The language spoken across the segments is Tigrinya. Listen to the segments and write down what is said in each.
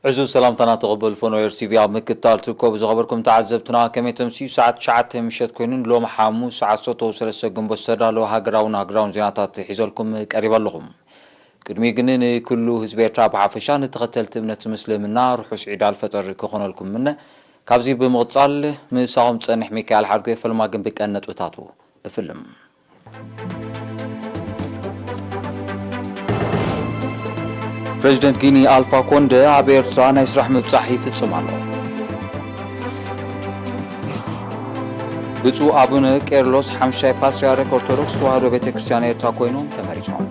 ዕዙዝ ሰላምታና ተቐበሉ። ፈኖ ኤር ቲቪ ኣብ ምክትታል ትርከቡ ዝኸበርኩም ተዓዘብትና፣ ከመይ ተምስዩ? ሰዓት ትሽዓተ ምሸት ኮይኑን ሎሚ ሓሙስ ዓሰርተ ሰለስተ ግንቦት ዝተዳለወ ሃገራውን ሃገራውን ዜናታት ሒዘልኩም ቀሪበ ኣለኹም። ቅድሚ ግን ንኩሉ ህዝቢ ኤርትራ ብሓፈሻ፣ ንተኸተልቲ እምነት ምስልምና ርሑስ ዒድ ኣልፈጥር ክኾነልኩም ምነ። ካብዚ ብምቕጻል ምሳኹም ጸኒሕ ሚካኤል ሓድጎ፣ የፈልማ ግን ብቀን ነጥብታቱ እፍልም። ፕሬዚደንት ጊኒ ኣልፋ ኮንደ ኣብ ኤርትራ ናይ ስራሕ ምብጻሕ ይፍጽም ኣሎ። ብፁዕ ኣቡነ ቄርሎስ ሓምሻይ ፓትርያርክ ኦርቶዶክስ ተዋህዶ ቤተ ክርስቲያን ኤርትራ ኮይኖም ተመሪጾም።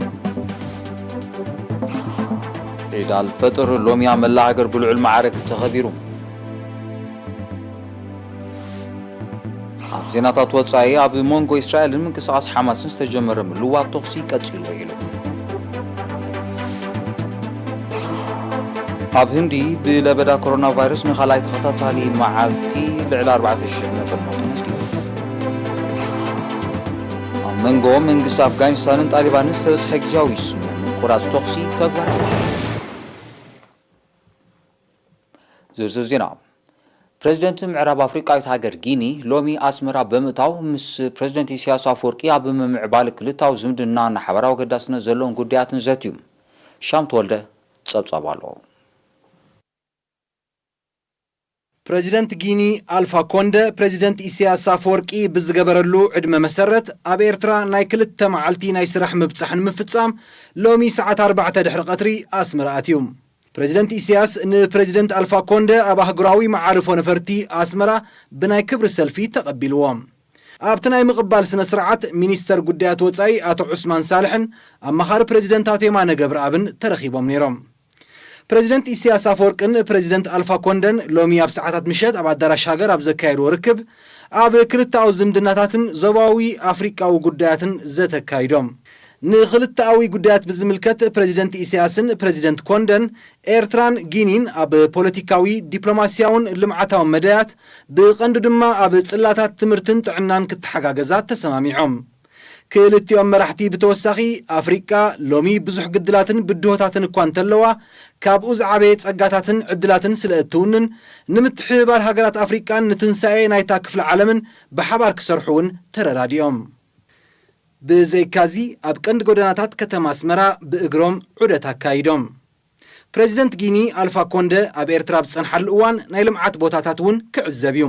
ዒድ ኣልፈጥር ሎሚ ኣብ መላእ ሃገር ብልዑል ማዕረግ ተኸቢሩ። ኣብ ዜናታት ወጻኢ፣ ኣብ መንጎ እስራኤልን ምንቅስቓስ ሓማስን ዝተጀመረ ምልዋጥ ተኹሲ ቀጺሉ ውዒሉ። ኣብ ህንዲ ብለበዳ ኮሮና ቫይረስ ንኻልኣይ ተኸታታሊ መዓልቲ ልዕሊ ኣርባዕተ ሽሕ መጠን ሞት ተመዝጊቡ። ኣብ መንጎ መንግስቲ ኣፍጋኒስታንን ጣሊባንን ዝተበጽሐ ግዝያዊ ስምምዕ ምቁራጽ ተኹሲ ተግባራዊ። ዝርዝር ዜና። ፕሬዚደንት ምዕራብ ኣፍሪቃዊት ሃገር ጊኒ ሎሚ ኣስመራ ብምእታው፣ ምስ ፕሬዚደንት ኢሳያስ ኣፈወርቂ ኣብ ምምዕባል ክልታዊ ዝምድናን ሓበራዊ ኣገዳስነት ዘለዎም ጉዳያትን ዘትዩ። ሻም ተወልደ ጸብጻብ ኣለዎ። ፕሬዚደንት ጊኒ ኣልፋ ኮንደ፣ ፕሬዚደንት ኢሳያስ ኣፈወርቂ ብዝገበረሉ ዕድመ መሰረት፣ ኣብ ኤርትራ ናይ ክልተ መዓልቲ ናይ ስራሕ ምብጻሕ ንምፍጻም ሎሚ ሰዓት ኣርባዕተ ድሕሪ ቀትሪ ኣስመራ ኣትዩ። ፕሬዚደንት ኢሳያስ ንፕሬዚደንት ኣልፋ ኮንደ ኣብ ኣህጉራዊ መዓርፎ ነፈርቲ ኣስመራ ብናይ ክብሪ ሰልፊ ተቐቢልዎ። ኣብቲ ናይ ምቕባል ስነ ስርዓት፣ ሚኒስተር ጉዳያት ወጻኢ ኣቶ ዑስማን ሳልሕን ኣማኻሪ ፕሬዚደንት ኣቶ የማነ ገብረኣብን ተረኺቦም ነይሮም። ፕሬዚደንት ኢሳያስ ኣፈወርቅን ፕሬዚደንት ኣልፋ ኮንደን ሎሚ ኣብ ሰዓታት ምሸት ኣብ ኣዳራሽ ሃገር ኣብ ዘካየድዎ ርክብ፣ ኣብ ክልተኣዊ ዝምድናታትን ዞባዊ ኣፍሪቃዊ ጉዳያትን ዘተ ኣካይዶም። ንክልተኣዊ ጉዳያት ብዝምልከት፣ ፕሬዚደንት ኢሳያስን ፕሬዚደንት ኮንደን፣ ኤርትራን ጊኒን ኣብ ፖለቲካዊ፣ ዲፕሎማስያውን ልምዓታውን መዳያት፣ ብቐንዱ ድማ ኣብ ጽላታት ትምህርትን ጥዕናን ክተሓጋገዛ ተሰማሚዖም። ክልቲኦም መራሕቲ ብተወሳኺ፣ ኣፍሪቃ ሎሚ ብዙሕ ግድላትን ብድሆታትን እኳ እንተለዋ፣ ካብኡ ዝዓበየ ጸጋታትን ዕድላትን ስለ እትውንን፣ ንምትሕብባር ሃገራት ኣፍሪቃን ንትንሳኤ ናይታ ክፍለ ዓለምን ብሓባር ክሰርሑ እውን ተረዳዲኦም። ብዘይካዚ፣ ኣብ ቀንዲ ጎደናታት ከተማ ኣስመራ ብእግሮም ዑደት ኣካይዶም። ፕሬዚደንት ጊኒ ኣልፋ ኮንደ ኣብ ኤርትራ ኣብ ዝጸንሓሉ እዋን ናይ ልምዓት ቦታታት እውን ክዕዘብ እዩ።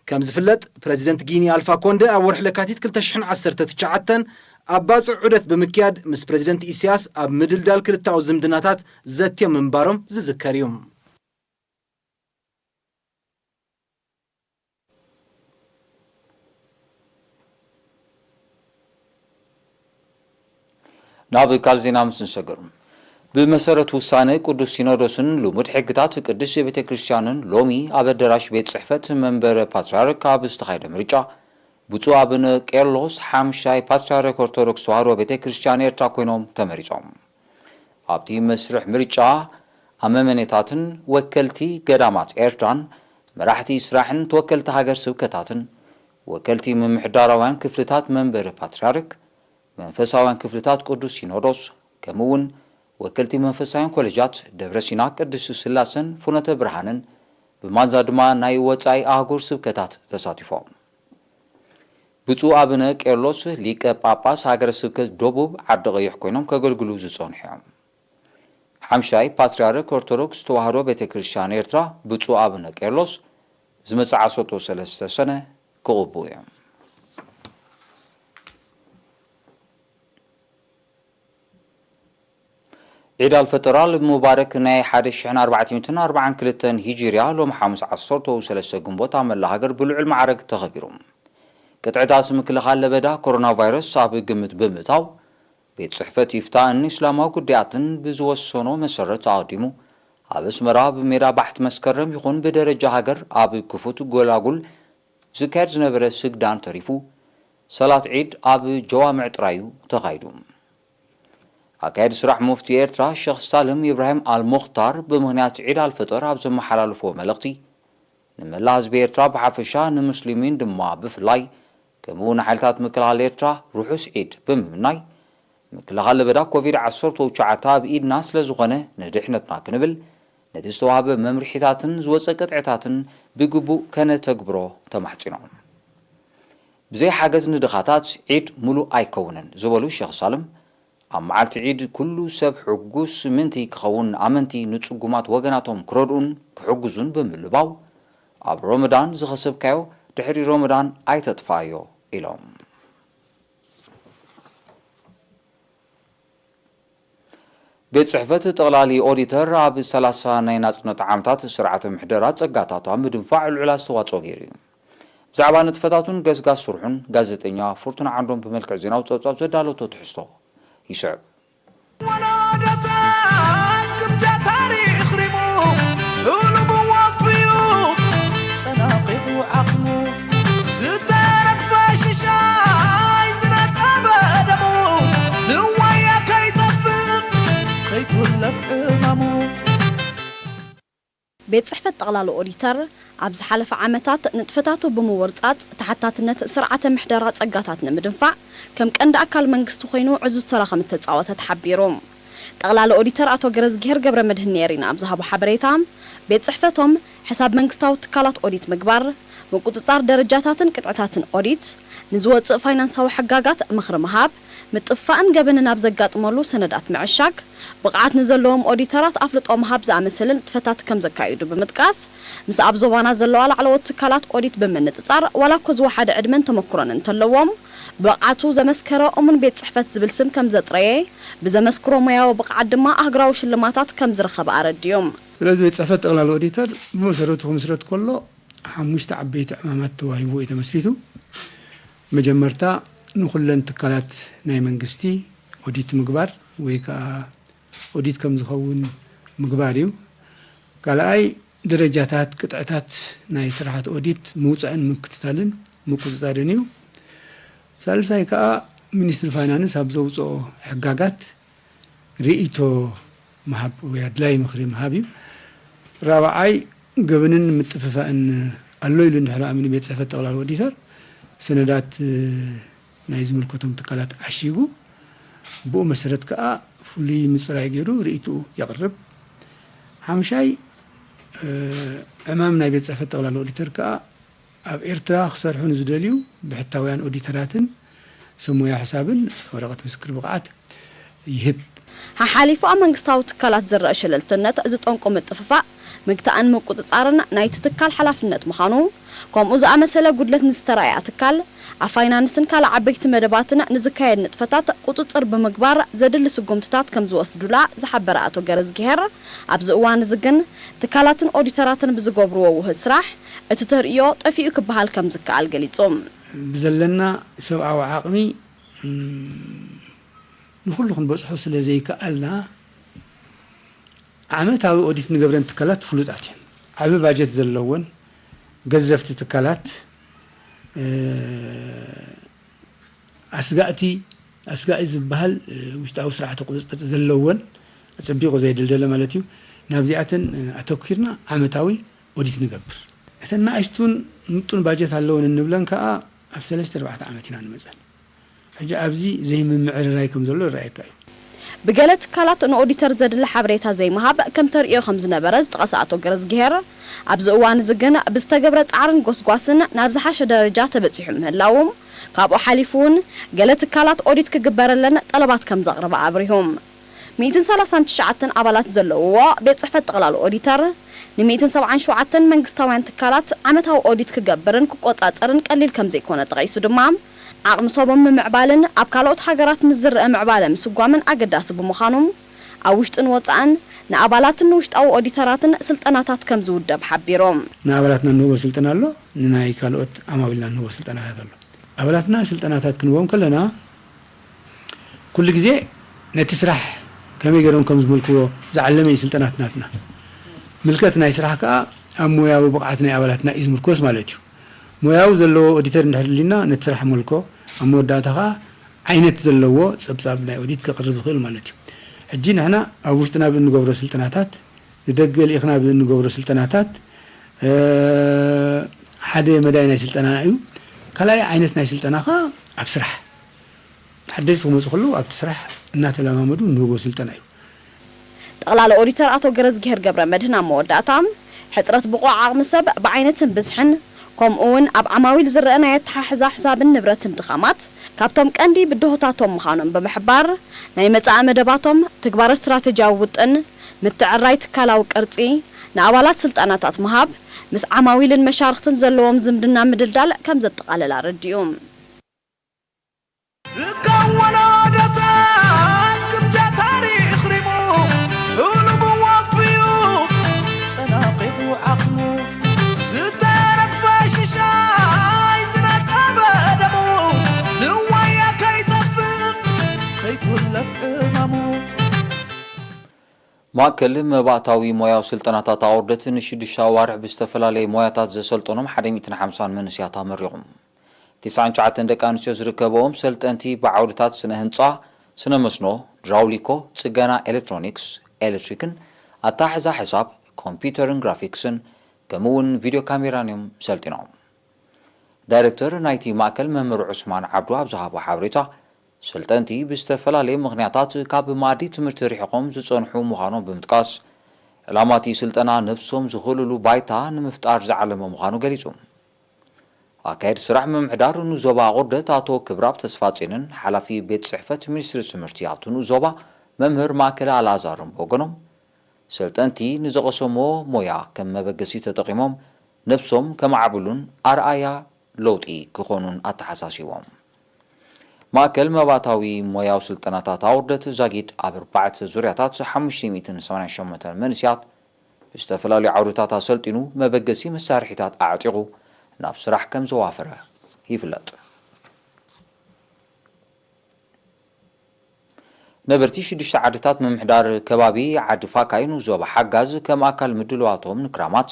ከም ዝፍለጥ፣ ፕሬዚደንት ጊኒ ኣልፋ ኮንደ ኣብ ወርሒ ለካቲት ክልተ ሽሕን ዓሰርተ ትሽዓተን ኣብ ባጽዕ ዑደት ብምክያድ ምስ ፕሬዚደንት ኢሳያስ ኣብ ምድልዳል ክልተኣዊ ዝምድናታት ዘትዮም ምንባሮም ዝዝከር እዩ። ናብ ካልእ ዜና ምስ ንሰግር፣ ብመሰረት ውሳነ ቅዱስ ሲኖዶስን ልሙድ ሕግታት ቅድስት ቤተ ክርስቲያንን፣ ሎሚ ኣብ ኣዳራሽ ቤት ጽሕፈት መንበረ ፓትርያርክ ኣብ ዝተኻየደ ምርጫ፣ ብፁዕ ኣቡነ ቄርሎስ ሓምሻይ ፓትርያርክ ኦርቶዶክስ ተዋህዶ ቤተ ክርስቲያን ኤርትራ ኮይኖም ተመሪጾም። ኣብቲ መስርሕ ምርጫ፣ ኣመመኔታትን ወከልቲ ገዳማት ኤርትራን፣ መራሕቲ ስራሕን ተወከልቲ ሃገር ስብከታትን፣ ወከልቲ ምምሕዳራውያን ክፍልታት መንበሪ ፓትርያርክ፣ መንፈሳውያን ክፍልታት ቅዱስ ሲኖዶስ፣ ከምኡ እውን ወከልቲ መንፈሳውያን ኮሌጃት ደብረ ሲና፣ ቅድስት ስላሰን ፍኖተ ብርሃንን፣ ብማንዛ ድማ ናይ ወጻኢ ኣህጉር ስብከታት ተሳቲፎም። ብፁዕ ኣቡነ ቄርሎስ ሊቀ ጳጳስ ሃገረ ስብከት ደቡብ ዓዲ ቀይሕ ኮይኖም ከገልግሉ ዝጸንሑ እዮም። ሓምሻይ ፓትርያርክ ኦርቶዶክስ ተዋህዶ ቤተ ክርስቲያን ኤርትራ ብፁዕ ኣቡነ ቄርሎስ ዝመጽእ ዓሰርተ ሰለስተ ሰነ ክቕብኡ እዮም። ዒድ ኣልፈጥር ኣል ሙባረክ ናይ ሓደ ሽሕን ኣርባዕተ ሚእትን ኣርባዓን ክልተን ሂጅርያ ሎሚ ሓሙስ ዓሰርተ ሰለስተ ግንቦት ኣብ መላእ ሃገር ብልዑል ማዕረግ ተኸቢሩ። ቅጥዕታት ምክልኻል ለበዳ ኮሮና ቫይረስ ኣብ ግምት ብምእታው፣ ቤት ጽሕፈት ኢፍታእን እስላማዊ ጉዳያትን ብዝወሰኖ መሰረት ኣቐዲሙ ኣብ ኣስመራ ብሜዳ ባሕቲ መስከረም ይኹን ብደረጃ ሃገር ኣብ ክፉት ጎላጉል ዝካየድ ዝነበረ ስግዳን ተሪፉ፣ ሰላት ዒድ ኣብ ጀዋምዕ ጥራይ እዩ ተኻይዱ። ኣካየዲ ስራሕ ሙፍቲ ኤርትራ ሸኽ ሳልም ኢብራሂም ኣልሙኽታር ብምኽንያት ዒድ ኣልፈጥር ኣብ ዘመሓላለፍዎ መልእኽቲ፣ ንመላእ ህዝቢ ኤርትራ ብሓፈሻ፣ ንሙስሊሚን ድማ ብፍላይ፣ ከምኡ ንሓይልታት ምክልኻል ኤርትራ ርሑስ ዒድ ብምምናይ፣ ምክልኻል ለበዳ ኮቪድ ዓሰርተ ትሽዓተ ኣብ ኢድና ስለ ዝኾነ፣ ንድሕነትና ክንብል ነቲ ዝተዋህበ መምርሒታትን ዝወፀ ቅጥዕታትን ብግቡእ ከነተግብሮ ተማሕፂኖም። ብዘይ ሓገዝ ንድኻታት ዒድ ሙሉእ ኣይከውንን ዝበሉ ሸኽ ሳልም፣ ኣብ መዓልቲ ዒድ ኩሉ ሰብ ሕጉስ ምእንቲ ክኸውን ኣመንቲ ንጽጉማት ወገናቶም ክረድኡን ክሕግዙን ብምልባው፣ ኣብ ሮመዳን ዝኸሰብካዮ ድሕሪ ሮመዳን ኣይተጥፍኣዮ ኢሎም። ቤት ጽሕፈት ጠቕላሊ ኦዲተር ኣብ ሰላሳ ናይ ናጽነት ዓመታት ስርዓተ ምሕደራ ጸጋታት ኣብ ምድንፋዕ ልዑል ኣስተዋጽኦ ገይሩ እዩ። ብዛዕባ ንጥፈታቱን ገስጋስ ስርሑን ጋዜጠኛ ፍርቱና ዓንዶም ብመልክዕ ዜናዊ ጸብጻብ ዘዳለቶ ትሕዝቶ ይስዕብ። ወለዶታት ክብዳ ታሪኽ ሪሙ፣ ሕሉሙ ወፍዩ፣ ጸናቒቑ ዓቕሙ፣ ዝተረግፈ ሽሻይ ዝነጠበ ደሙ፣ ንዋያ ከይጠፍእ፣ ከይትውለፍ ዕማሙ። ቤት ጽሕፈት ጠቕላሊ ኦዲተር፣ ኣብ ዝሓለፈ ዓመታት ንጥፈታቱ ብምውርጻጽ፣ ተሓታትነት ስርዓተ ምሕደራ ጸጋታት ንምድንፋዕ፣ ከም ቀንዲ ኣካል መንግስቲ ኮይኑ ዕዙዝ ተራ ከም እተጻወተ ተሓቢሩ። ጠቕላሊ ኦዲተር ኣቶ ገረዝግሄር ገብረመድህን ኔሪና ኣብ ዝሃቦ ሓበሬታ፣ ቤት ጽሕፈቶም፣ ሕሳብ መንግስታዊ ትካላት ኦዲት ምግባር፣ ምቁጽጻር ደረጃታትን ቅጥዕታትን ኦዲት፣ ንዝወጽእ ፋይናንሳዊ ሕጋጋት ምኽሪ ምሃብ፣ ምጥፋእን ገበንን ኣብ ዘጋጥመሉ ሰነዳት ምዕሻግ፣ ብቕዓት ንዘለዎም ኦዲተራት ኣፍልጦ ምሃብ ዝኣመሰለ ንጥፈታት ከም ዘካይዱ ብምጥቃስ፣ ምስ ኣብ ዞባና ዘለዋ ላዕለዎት ትካላት ኦዲት ብምንጽጻር፣ ዋላ እኮ ዝወሓደ ዕድመን ተመኩሮን እንተለዎም፣ ብቕዓቱ ዘመስከረ እሙን ቤት ጽሕፈት ዝብል ስም ከም ዘጥረየ፣ ብዘመስክሮ ሞያዊ ብቕዓት ድማ ኣህጉራዊ ሽልማታት ከም ዝረኸበ ኣረዲኡ። ስለዚ ቤት ጽሕፈት ጠቕላሊ ኦዲተር ብመሰረቱ ክምስረት ከሎ ሓሙሽተ ዓበይቲ ዕማማት ተዋሂቡ እዩ ተመስሪቱ። መጀመርታ ንኹለን ትካላት ናይ መንግስቲ ኦዲት ምግባር ወይ ከዓ ኦዲት ከም ዝኸውን ምግባር እዩ። ካልኣይ ደረጃታት ቅጥዕታት ናይ ስርዓት ኦዲት ምውፃእን ምክትታልን ምቁፅፃርን እዩ። ሳልሳይ ከዓ ሚኒስትሪ ፋይናንስ ኣብ ዘውፅኦ ሕጋጋት ርእይቶ ምሃብ ወይ ኣድላይ ምኽሪ ምሃብ እዩ። ራብዓይ ገበንን ምጥፍፋእን ኣሎ ኢሉ እንድሕር ኣሚኑ ቤት ጽሕፈት ጠቕላሊ ኦዲተር ሰነዳት ናይ ዝምልከቶም ትካላት ዓሺጉ ብኡ መሰረት ከዓ ፍሉይ ምፅራይ ገይሩ ርእይትኡ የቕርብ። ሓምሻይ ዕማም ናይ ቤት ጽሕፈት ጠቕላሊ ኦዲተር ከዓ ኣብ ኤርትራ ክሰርሑ ንዝደልዩ ብሕታውያን ኦዲተራትን ሰብ ሞያ ሕሳብን ወረቐት ምስክር ብቕዓት ይህብ። ሓሓሊፉ ኣብ መንግስታዊ ትካላት ዝረአ ሸለልትነት ዝጠንቁ ምጥፍፋእ ምግታእን ምቁጽጻርን ናይቲ ትካል ሓላፍነት ምዃኑ፣ ከምኡ ዝኣመሰለ ጉድለት ንዝተራእያ ትካል ኣብ ፋይናንስን ካልእ ዓበይቲ መደባትን ንዝካየድ ንጥፈታት ቁጽጽር ብምግባር ዘድሊ ስጉምትታት ከም ዝወስዱላ ዝሓበረ ኣቶ ገረዝግሄር፣ ኣብዚ እዋን እዚ ግን ትካላትን ኦዲተራትን ብዝገብርዎ ውህድ ስራሕ እቲ ተርእዮ ጠፊኡ ክበሃል ከም ዝከኣል ገሊጹ። ብዘለና ሰብኣዊ ዓቕሚ ንኹሉ ክንበጽሖ ስለ ዘይከኣልና ዓመታዊ ኦዲት ንገብረን ትካላት ፍሉጣት እየን። ዓቢ ባጀት ዘለወን ገዘፍቲ ትካላት ኣስጋእቲ ኣስጋኢ ዝበሃል ውሽጣዊ ስርዓተ ቁፅፅር ዘለወን ኣፀቢቑ ዘየደልደለ ማለት እዩ። ናብዚኣተን ኣተኲርና ዓመታዊ ኦዲት ንገብር። እተን ንኣሽቱን ምጡን ባጀት ኣለወን እንብለን ከዓ ኣብ ሰለስተ ኣርባዕተ ዓመት ኢና ንመፀን። ሕጂ ኣብዚ ዘይምምዕርራይ ከም ዘሎ ይረኣየካ እዩ። ብገለ ትካላት ንኦዲተር ዘድሊ ሓበሬታ ዘይምሃብ ከም ተርእዮ ከም ዝነበረ ዝጠቐሰ ኣቶ ገረዝግሄር፣ ኣብዚ እዋን እዚ ግን ብዝተገብረ ጻዕርን ጎስጓስን ናብ ዝሓሸ ደረጃ ተበጺሑ ምህላዉ፣ ካብኡ ሓሊፉ እውን ገለ ትካላት ኦዲት ክግበረለን ጠለባት ከም ዘቕርባ ኣብሪሁ። ሚእትን ሰላሳን ትሽዓተን ኣባላት ዘለውዎ ቤት ጽሕፈት ጠቕላሊ ኦዲተር፣ ንሚእትን ሰብዓን ሸውዓተን መንግስታውያን ትካላት ዓመታዊ ኦዲት ክገብርን ክቆጻጸርን ቀሊል ከም ዘይኮነ ጠቒሱ ድማ፣ ዓቕሚ ሰቦም ምምዕባልን ኣብ ካልኦት ሃገራት ምስ ዝረአ ምዕባለ ምስጓምን ኣገዳሲ ብምዃኑ፣ ኣብ ውሽጥን ወጻእን ንኣባላትን ንውሽጣዊ ኦዲተራትን ስልጠናታት ከም ዝውደብ ሓቢሩ። ንኣባላትና እንህቦ ስልጠና ኣሎ፣ ንናይ ካልኦት ዓማዊልና እንህቦ ስልጠናታት ኣሎ። ኣባላትና ስልጠናታት ክንህቦም ከለና፣ ኩሉ ግዜ ነቲ ስራሕ ከመይ ገይሮም ከም ዝመልክዎ ዝዓለመ እዩ ስልጠናት ናትና። ምልከት ናይ ስራሕ ከኣ ኣብ ሞያዊ ብቕዓት ናይ ኣባላትና እዩ ዝምርኮስ ማለት እዩ። ሞያዊ ዘለዎ ኦዲተር እንድሕር ደሊና ነቲ ስራሕ መልኮ፣ ኣብ መወዳእታ ከኣ ዓይነት ዘለዎ ጸብጻብ ናይ ኦዲት ከቕርብ ይኽእል ማለት እዩ። ሕጂ ንሕና ኣብ ውሽጥና ብእንገብሮ ስልጠናታት፣ ንደገ ልኢኽና ብእንገብሮ ስልጠናታት፣ እ፣ ሓደ መዳይ ናይ ስልጠና እዩ። ካልኣይ ዓይነት ናይ ስልጠና ከኣ ኣብ ስራሕ ሓደሽቲ ክመጹ ከለዉ ኣብቲ ስራሕ እናተለማመዱ እንህቦ ስልጠና እዩ። ጠቕላሊ ኦዲተር ኣቶ ገረዝግሄር ገብረ መድህን ኣብ መወዳእታ፣ ሕጽረት ብቑዕ ዓቕሚ ሰብ ብዓይነትን ብዝሕን፣ ከምኡ እውን ኣብ ዓማዊል ዝረአ ናይ ኣተሓሕዛ ሕሳብን ንብረትን ድኻማት፣ ካብቶም ቀንዲ ብድሆታቶም ምዃኖም ብምሕባር፣ ናይ መጻኢ መደባቶም፣ ትግባረ ስትራተጂያዊ ውጥን፣ ምትዕርራይ ትካላዊ ቅርጺ፣ ንኣባላት ስልጠናታት ምሃብ፣ ምስ ዓማዊልን መሻርኽትን ዘለዎም ዝምድና ምድልዳል ከም ዘጠቓልል ኣረዲኡ። እካ ወለዶታት ግምጃ ታሪኽ ሪሙ፣ ሕሉሙ ወፍዩ፣ ጸናቒቑ ዓቕሙ፣ ዝተረግፈ ሽሻይ ዝነጠበ ደሙ፣ ንዋያ ከይጠፍእ ከይኩለፍ ዕማሙ። ማእከል መባእታዊ ሞያዊ ስልጠናታት ኣቑርደት ንሽዱሽተ ኣዋርሕ ብዝተፈላለየ ሞያታት ዘሰልጠኖም ሓደ ሚእትን ሓምሳን መንእሰያት ኣመሪቑም። ትስዓን ትሽዓተን ደቂ ኣንስትዮ ዝርከበዎም ሰልጠንቲ ብዓውድታት ስነ ህንጻ፣ ስነ መስኖ፣ ድራውሊኮ፣ ጽገና ኤሌክትሮኒክስ፣ ኤሌክትሪክን ኣተሓሕዛ ሕሳብ፣ ኮምፒውተርን ግራፊክስን፣ ከምኡ እውን ቪድዮ ካሜራን እዮም ሰልጢኖም። ዳይሬክተር ናይቲ ማእከል መምህር ዑስማን ዓብዱ ኣብ ዝሃቦ ሓበሬታ፣ ሰልጠንቲ ብዝተፈላለየ ምኽንያታት ካብ መኣዲ ትምህርቲ ርሒቖም ዝጸንሑ ምዃኖም ብምጥቃስ፣ ዕላማ እቲ ስልጠና ነብሶም ዝኽእልሉ ባይታ ንምፍጣር ዝዓለመ ምዃኑ ገሊጹ። ኣካየዲ ስራሕ ምምሕዳር ንኡስ ዞባ ኣቑርደት ኣቶ ክብራብ ተስፋጼንን ሓላፊ ቤት ጽሕፈት ሚኒስትሪ ትምህርቲ ኣብቲ ንኡስ ዞባ መምህር ማእከል ኣልኣዛርን ብወገኖም፣ ሰልጠንቲ ንዝቐሰምዎ ሞያ ከም መበገሲ ተጠቒሞም ነብሶም ከማዕብሉን ኣርኣያ ለውጢ ክኾኑን ኣተሓሳሲቦም። ማእከል መባእታዊ ሞያዊ ስልጠናታት ኣቑርደት ዛጊድ ኣብ ኣርባዕተ ዙርያታት ሓሙሽተ ሚእትን ሰማንያን ሸሞንተን መንእሰያት ብዝተፈላለዩ ዓውድታት ኣሰልጢኑ መበገሲ መሳርሒታት ኣዕጢቑ ናብ ስራሕ ከም ዘዋፈረ ይፍለጥ። ነበርቲ ሽዱሽተ ዓድታት ምምሕዳር ከባቢ ዓዲ ፋካይ ንኡስ ዞባ ሓጋዝ ከም ኣካል ምድልዋቶም ንክራማት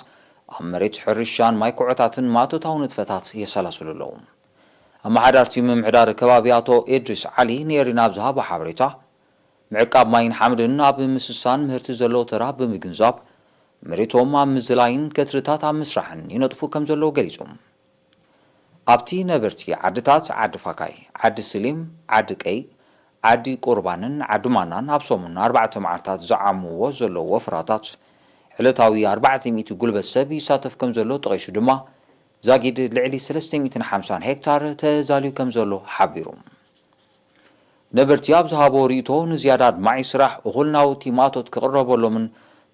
ኣብ መሬት ሕርሻን ማይ ኩዖታትን ማእቶታዊ ንጥፈታት የሰላስሉ ኣለዉ። ኣመሓዳርቲ ምምሕዳር ከባቢ ኣቶ ኤድሪስ ዓሊ ንኤሪና ኣብ ዝሃቦ ሓበሬታ፣ ምዕቃብ ማይን ሓመድን ኣብ ምስሳን ምህርቲ ዘለዎ ተራ ብምግንዛብ፣ መሬቶም ኣብ ምዝላይን ከትርታት ኣብ ምስራሕን ይነጥፉ ከም ዘለዉ ገሊጹ። ኣብቲ ነበርቲ ዓድታት ዓዲ ፋካይ፣ ዓዲ ስሊም፣ ዓዲ ቀይ፣ ዓዲ ቁርባንን ዓዲ ማናን ኣብ ሰሙን ኣርባዕተ መዓልታት ዝዓምዎ ዘለዉ ወፈራታት፣ ዕለታዊ ኣርባዕተ ሚእቲ ጉልበት ሰብ ይሳተፍ ከም ዘሎ ጠቒሱ ድማ፣ ዛጊድ ልዕሊ ሰለስተ ሚእትን ሓምሳን ሄክታር ተዛልዩ ከም ዘሎ ሓቢሩ። ነበርቲ ኣብ ዝሃቦ ርእይቶ፣ ንዝያዳ ኣድማዒ ስራሕ፣ እኹል ናውቲ ማእቶት ክቕረበሎምን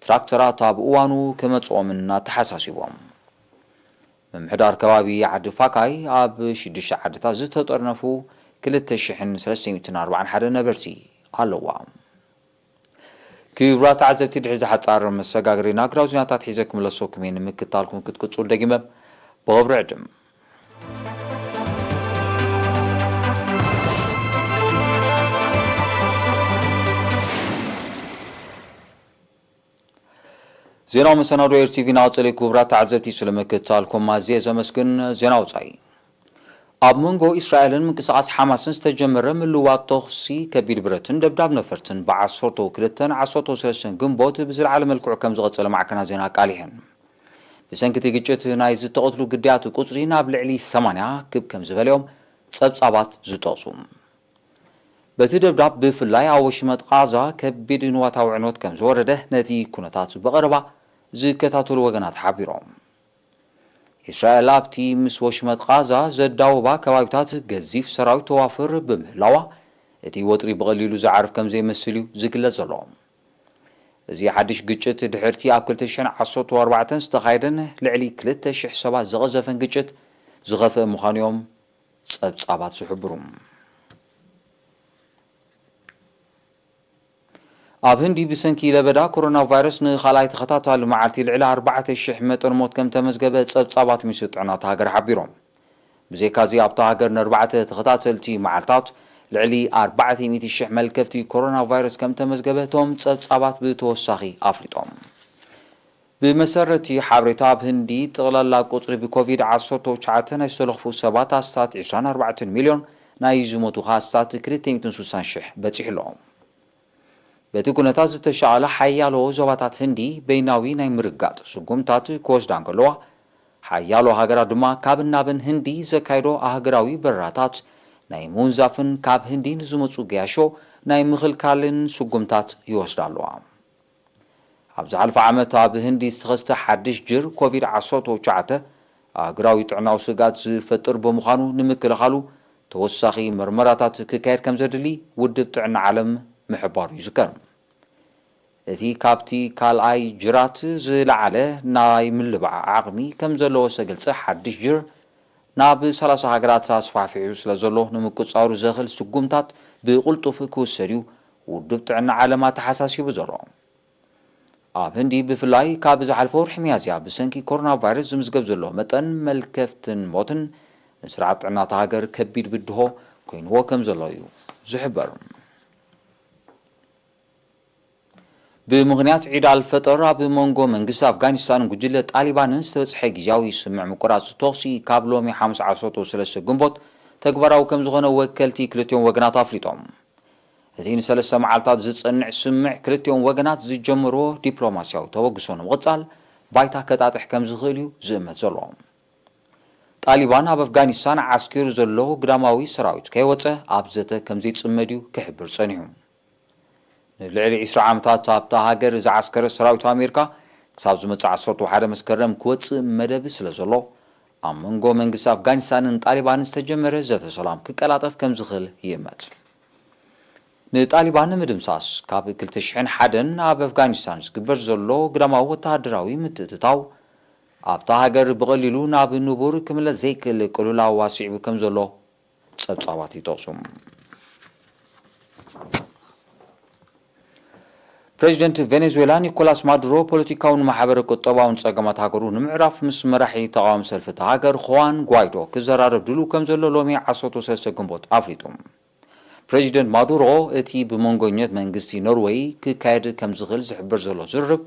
ትራክተራት ኣብ እዋኑ ክመጽኦምን ኣተሓሳሲቦም። ምምሕዳር ከባቢ ዓዲ ፋካይ ኣብ ሽዱሽተ ዓድታት ዝተጠርነፉ ክልተ ሽሕን ሰለስተ ሚእትን ኣርባዓን ሓደ ነበርቲ ኣለዋ። ክቡራት ተዓዘብቲ፣ ድሕሪ ዝሓጻር መሰጋገሪ ናግራዊ ዜናታት ሒዘ ክምለሰኩም እየ። ንምክትታልኩም ክትቅጽሉ ደጊመ ብኽብሪ ዕድም። ዜናዊ መሰናዶ ኤር ቲቪ ናቕጽል። ክቡራት ተዓዘብቲ፣ ስለ ምክትታልኩም ኣዝየ ዘመስግን። ዜና ወጻኢ። ኣብ መንጎ እስራኤልን ምንቅስቓስ ሓማስን ዝተጀመረ ምልውዋጥ ተኹሲ ከቢድ ብረትን ደብዳብ ነፈርትን ብዓሰርተው ክልተን ዓሰርተው ሰለስተን ግንቦት ብዝለዓለ መልክዑ ከም ዝቐጸለ ማዕከናት ዜና ኣቃሊሐን። ብሰንኪ እቲ ግጭት ናይ ዝተቐትሉ ግዳያት ቁጽሪ ናብ ልዕሊ ሰማንያ ክብ ከም ዝበለ እዮም ጸብጻባት ዝጠቕሱ። በቲ ደብዳብ ብፍላይ ኣብ ወሽመጥ ቓዛ ከቢድ ንዋታዊ ዕንወት ከም ዝወረደ ነቲ ኩነታት ብቐረባ ዝከታተሉ ወገናት ሓቢሮም። እስራኤል ኣብቲ ምስ ወሽመጥ ቓዛ ዘዳውባ ከባቢታት ገዚፍ ሰራዊት ተዋፍር ብምህላዋ፣ እቲ ወጥሪ ብቐሊሉ ዝዓርፍ ከም ዘይመስል እዩ ዝግለጽ ዘሎ። እዚ ሓድሽ ግጭት ድሕርቲ ኣብ ክልተ ሽሕን ዓሰርተው ኣርባዕተን ዝተኻየደን ልዕሊ ክልተ ሽሕ ሰባት ዝቐዘፈን ግጭት ዝኸፍአ ምዃኑ እዮም ጸብጻባት ዝሕብሩ። ኣብ ህንዲ ብሰንኪ ለበዳ ኮሮና ቫይረስ ንኻልኣይ ተኸታታሊ መዓልቲ ልዕሊ ኣርባዕተ ሽሕ መጠን ሞት ከም ተመዝገበ ጸብጻባት ሚኒስትሪ ጥዕና እታ ሃገር ሓቢሮም። ብዘይካዚ ኣብታ ሃገር ንኣርባዕተ ተኸታተልቲ መዓልታት ልዕሊ ኣርባዕተ ሚእቲ ሽሕ መልከፍቲ ኮሮና ቫይረስ ከም ተመዝገበ እቶም ጸብጻባት ብተወሳኺ ኣፍሊጦም። ብመሰረቲ ሓበሬታ ኣብ ህንዲ ጠቕላላ ቁጽሪ ብኮቪድ ዓሰርተ ትሽዓተ ናይ ዝተለኽፉ ሰባት ኣስታት ዕስራን ኣርባዕተን ሚልዮን፣ ናይ ዝሞቱ ኸኣ ኣስታት ክልተ ሚእትን ስሳን ሽሕ በጺሑ ኣሎ። በቲ ኩነታት ዝተሻቐለ ሓያሎ ዞባታት ህንዲ በይናዊ ናይ ምርጋጥ ስጉምታት ክወስዳ እንከለዋ፣ ሓያሎ ሃገራት ድማ ካብን ናብን ህንዲ ዘካይዶ ኣህጉራዊ በረራታት ናይ ምውንዛፍን ካብ ህንዲ ንዝመጹ ገያሾ ናይ ምኽልካልን ስጉምታት ይወስዳ ኣለዋ። ኣብ ዝሓለፈ ዓመት ኣብ ህንዲ ዝተኸስተ ሓድሽ ጅር ኮቪድ ዓሰርተ ትሽዓተ ኣህጉራዊ ጥዕናዊ ስግኣት ዝፈጥር ብምዃኑ ንምክልኻሉ ተወሳኺ መርመራታት ክካየድ ከም ዘድሊ ውድብ ጥዕና ዓለም ምሕባሩ ይዝከር። እቲ ካብቲ ካልኣይ ጅራት ዝለዓለ ናይ ምልባዕ ዓቕሚ ከም ዘለዎ ዝተገልጸ ሓድሽ ጅር ናብ ሰላሳ ሃገራት ኣስፋሕፊሑ ስለ ዘሎ ንምቁጽጻሩ ዘኽእል ስጉምታት ብቕልጡፍ ክውሰድ እዩ ውድብ ጥዕና ዓለም ኣተሓሳሲቡ ዘሎ። ኣብ ህንዲ ብፍላይ ካብ ዝሓለፈ ወርሒ ሚያዝያ ብሰንኪ ኮሮና ቫይረስ ዝምዝገብ ዘሎ መጠን መልከፍትን ሞትን ንስርዓት ጥዕና እታ ሃገር ከቢድ ብድሆ ኮይንዎ ከም ዘሎ እዩ ዝሕበር። ብምኽንያት ዒድ ኣልፈጠር ኣብ መንጎ መንግስቲ ኣፍጋኒስታንን ጉጅለ ጣሊባንን ዝተበጽሐ ግዝያዊ ስምምዕ ምቁራጽ ተኹሲ ካብ ሎሚ ሓሙስ ዓሰርተ ሰለስተ ግንቦት ተግባራዊ ከም ዝኾነ ወከልቲ ክልቲኦም ወገናት ኣፍሊጦም። እቲ ንሰለስተ መዓልታት ዝጸንዕ ስምምዕ ክልቲኦም ወገናት ዝጀመርዎ ዲፕሎማስያዊ ተበግሶ ንምቕጻል ባይታ ከጣጥሕ ከም ዝኽእል እዩ ዝእመት ዘሎ። ጣሊባን ኣብ ኣፍጋኒስታን ዓስኪሩ ዘሎ ግዳማዊ ሰራዊት ከይወጸ ኣብ ዘተ ከም ዘይጽመድ እዩ ክሕብር ጸኒሑ። ንልዕሊ ዕስራ ዓመታት ኣብታ ሃገር ዝዓስከረ ሰራዊት ኣሜሪካ ክሳብ ዝመጽእ ዓሰርተ ሓደ መስከረም ክወጽእ መደብ ስለ ዘሎ ኣብ መንጎ መንግስቲ ኣፍጋኒስታንን ጣሊባንን ዝተጀመረ ዘተ ሰላም ክቀላጠፍ ከም ዝኽእል ይእመት። ንጣሊባን ንምድምሳስ ካብ ክልተ ሽሕን ሓደን ኣብ ኣፍጋኒስታን ዝግበር ዘሎ ግዳማዊ ወተሃደራዊ ምትእትታው ኣብታ ሃገር ብቐሊሉ ናብ ንቡር ክምለስ ዘይክእል ቅልውላው ኣስዒቡ ከም ዘሎ ጸብጻባት ይጠቕሱ። ፕሬዚደንት ቬኔዙዌላ ኒኮላስ ማዱሮ ፖለቲካውን ማሕበረ ቁጠባውን ጸገማት ሃገሩ ንምዕራፍ ምስ መራሒ ተቓዋሚ ሰልፊ እታ ሃገር ኹዋን ጓይዶ ክዘራረብ ድሉው ከም ዘሎ ሎሚ ዓሰርተ ሰለስተ ግንቦት ኣፍሊጡ። ፕሬዚደንት ማዱሮ እቲ ብመንጎኛት መንግስቲ ኖርወይ ክካየድ ከም ዝኽእል ዝሕብር ዘሎ ዝርርብ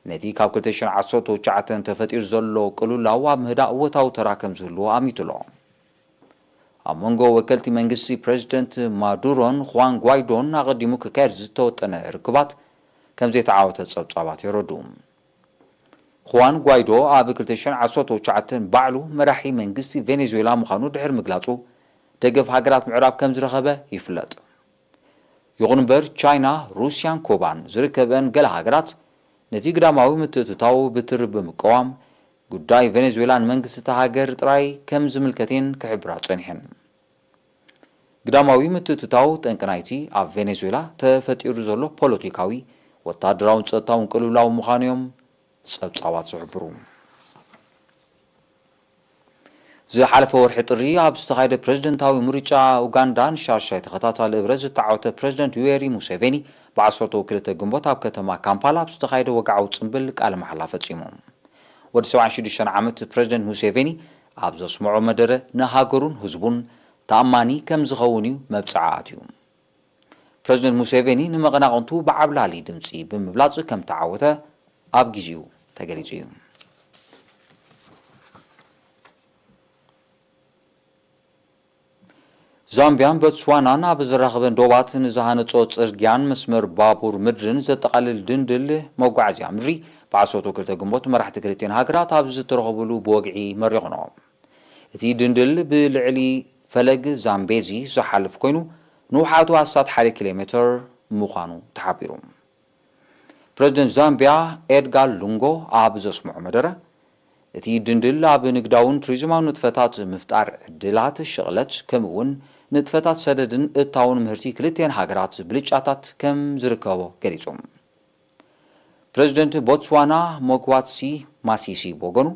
ነቲ ካብ ክልተ ሽሕን ዓሰርተ ትሽዓተን ተፈጢሩ ዘሎ ቅልውላው ኣብ ምህዳእ እወታዊ ተራ ከም ዝህልዎ ኣሚቱ ኣሎ። ኣብ መንጎ ወከልቲ መንግስቲ ፕሬዚደንት ማዱሮን ኹዋን ጓይዶን ኣቐዲሙ ክካየድ ዝተወጠነ ርክባት ከም ዘይተዓወተ ጸብጻባት የረድኡ። ኹዋን ጓይዶ ኣብ ክልተ ሽሕን ዓሰርተ ትሽዓተን ባዕሉ መራሒ መንግስቲ ቬኔዙዌላ ምዃኑ ድሕሪ ምግላጹ ደገፍ ሃገራት ምዕራብ ከም ዝረኸበ ይፍለጥ። ይኹን እምበር ቻይና፣ ሩስያን ኩባን ዝርከበን ገለ ሃገራት ነቲ ግዳማዊ ምትእትታው ብትሪ ብምቅዋም ጉዳይ ቬኔዙዌላ ንመንግስቲ እታ ሃገር ጥራይ ከም ዝምልከት እየን ክሕብራ ጸኒሐን። ግዳማዊ ምትእትታው ጠንቂ ናይቲ ኣብ ቬኔዙዌላ ተፈጢሩ ዘሎ ፖለቲካዊ፣ ወታደራውን ጸጥታውን ቅልውላው ምዃኑ እዮም ጸብጻባት ዝሕብሩ። ዝሓለፈ ወርሒ ጥሪ ኣብ ዝተኻየደ ፕሬዝደንታዊ ምርጫ ኡጋንዳ ንሻሻይ ተኸታታሊ እብረ ዝተዓወተ ፕሬዝደንት ዩዌሪ ሙሴቬኒ ብ ዓሰርተ ክልተ ግንቦት ኣብ ከተማ ካምፓላ ኣብ ዝተኻየደ ወግዓዊ ጽምብል ቃለ መሓላ ፈጺሙ። ወዲ ሰብዓን ሽዱሽተን ዓመት ፕሬዝደንት ሙሴቬኒ ኣብ ዘስምዖ መደረ ንሃገሩን ህዝቡን ተኣማኒ ከም ዝኸውን እዩ መብጽዓ ኣትዩ። ፕሬዝደንት ሙሴቬኒ ንመቐናቕንቱ ብዓብላሊ ድምጺ ብምብላጽ ከም ተዓወተ ኣብ ግዜኡ ተገሊጹ እዩ። ዛምቢያን ቦትስዋናን ኣብ ዘራኽበን ዶባት ንዝሃነጾ ጽርግያን መስመር ባቡር ምድርን ዘጠቓልል ድንድል መጓዓዝያ ምድሪ ብ ዓሰርተ ክልተ ግንቦት መራሕቲ ክልቲኤን ሃገራት ኣብ ዝተረኸብሉ ብወግዒ መሪቑኖ። እቲ ድንድል ብልዕሊ ፈለግ ዛምቤዚ ዝሓልፍ ኮይኑ ንውሓቱ ኣስታት ሓደ ኪሎ ሜትር ምዃኑ ተሓቢሩ። ፕሬዝደንት ዛምቢያ ኤድጋር ሉንጎ ኣብ ዘስምዖ መደረ እቲ ድንድል ኣብ ንግዳውን ቱሪዝማውን ንጥፈታት ምፍጣር ዕድላት ሽቕለት ከምኡ እውን ንጥፈታት ሰደድን እታውን ምህርቲ ክልቲኤን ሃገራት ብልጫታት ከም ዝርከቦ ገሊጹ። ፕሬዝደንት ቦትስዋና ሞግዋትሲ ማሲሲ ብወገኑ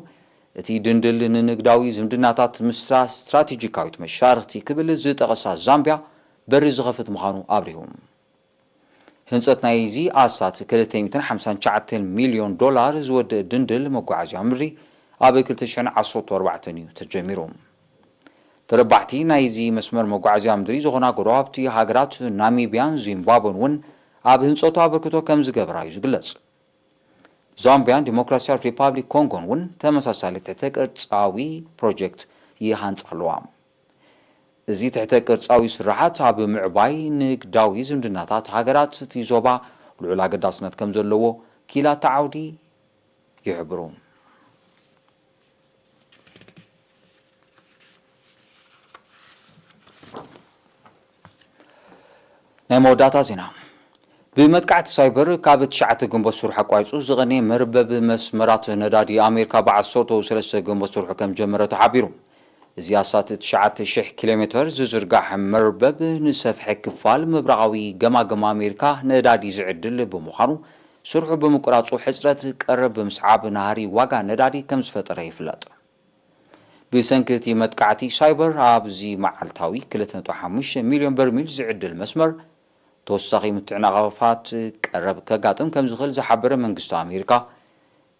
እቲ ድንድል ንንግዳዊ ዝምድናታት ምስ ስትራቴጂካዊት መሻርኽቲ ክብል ዝጠቐሳ ዛምቢያ በሪ ዝኸፍት ምዃኑ ኣብሪሁ። ህንጸት ናይዚ ኣስታት ክልተ ሚእትን ሓምሳን ትሽዓተን ሚልዮን ዶላር ዝወድእ ድንድል መጓዓዝያ ምድሪ ኣብ ክልተ ሽሕን ዓሰርተ ኣርባዕተን እዩ ተጀሚሩ። ተረባሕቲ ናይዚ መስመር መጓዓዝያ ምድሪ ዝኾና ጎረባብቲ ሃገራት ናሚብያን ዚምባብወን እውን ኣብ ህንጸቱ ኣበርክቶ ከም ዝገብራ እዩ ዝግለጽ። ዛምቢያን ዲሞክራሲያዊት ሪፓብሊክ ኮንጎን እውን ተመሳሳሊ ትሕተ ቅርጻዊ ፕሮጀክት ይሃንጻ ኣለዋ። እዚ ትሕተ ቅርጻዊ ስርሓት ኣብ ምዕባይ ንግዳዊ ዝምድናታት ሃገራት እቲ ዞባ ልዑል ኣገዳስነት ከም ዘለዎ ኪላታ ዓውዲ ይሕብሩ። ናይ መወዳእታ ዜና። ብመጥቃዕቲ ሳይበር ካብ ትሽዓተ ግንቦት ስርሑ ኣቋሪጹ ዝቐነየ መርበብ መስመራት ነዳዲ ኣሜሪካ ብዓሰርተ ሰለስተ ግንቦት ስርሑ ከም ጀመረ ተሓቢሩ። እዚ ኣስታት ትሽዓተ ሽሕ ኪሎ ሜተር ዝዝርጋሕ መርበብ ንሰፍሐ ክፋል ምብራቓዊ ገማግም ኣሜሪካ ነዳዲ ዝዕድል ብምዃኑ፣ ስርሑ ብምቁራጹ ሕጽረት ቀረብ ብምስዓብ ናህሪ ዋጋ ነዳዲ ከም ዝፈጠረ ይፍለጥ። ብሰንኪ እቲ መጥቃዕቲ ሳይበር ኣብዚ መዓልታዊ ክልተ ነጥቢ ሓሙሽተ ሚልዮን በርሚል ዝዕድል መስመር ተወሳኺ ምትዕንቓፋት ቀረብ ከጋጥም ከም ዝኽእል ዝሓበረ መንግስቲ ኣሜሪካ፣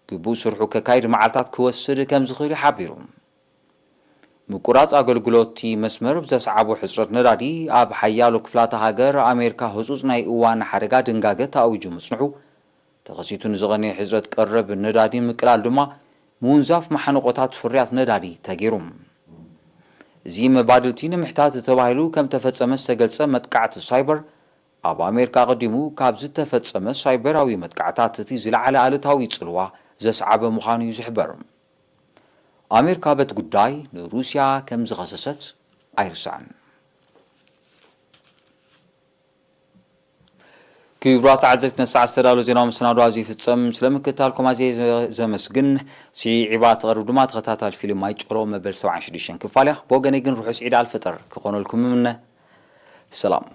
ግቡእ ስርሑ ከካይድ መዓልታት ክወስድ ከም ዝኽእል እዩ ሓቢሩ። ምቁራጽ ኣገልግሎት እቲ መስመር ብዘስዓቦ ሕጽረት ነዳዲ ኣብ ሓያሎ ክፍላተ ሃገር ኣሜሪካ ህጹጽ ናይ እዋን ሓደጋ ድንጋገ ተኣዊጁ ምጽንሑ፣ ተኸሲቱ ንዝቐነየ ሕጽረት ቀረብ ነዳዲ ምቅላል ድማ ምውንዛፍ መሓንቆታት ፍርያት ነዳዲ ተገይሩ። እዚ መባድልቲ ንምሕታት ተባሂሉ ከም ተፈጸመ ዝተገልጸ መጥቃዕቲ ሳይበር፣ ኣብ ኣሜሪካ ኣቐዲሙ ካብ ዝተፈጸመ ሳይበራዊ መጥቃዕታት እቲ ዝለዓለ ኣሉታዊ ጽልዋ ዘስዓበ ምዃኑ እዩ ዝሕበር። ኣሜሪካ በቲ ጉዳይ ንሩስያ ከም ዝኸሰሰት ኣይርሳዕን። ክቡራት ተዓዘብቲ፣ ነቲ ሰዓት ዝተዳለወ ዜናዊ መሰናዶ ኣብዚ ይፍጸም። ስለ ምክትታልኩም ኣዝየ ዘመስግን። ስዒባ ትቐርብ ድማ ተኸታታሊ ፊልም ማይ ጨሎ መበል ሰብዓን ሽዱሽተን ክፋል እያ። ብወገነይ ግን ርሑስ ዒድ ኣልፈጠር ክኾነልኩም እምነ። ሰላም።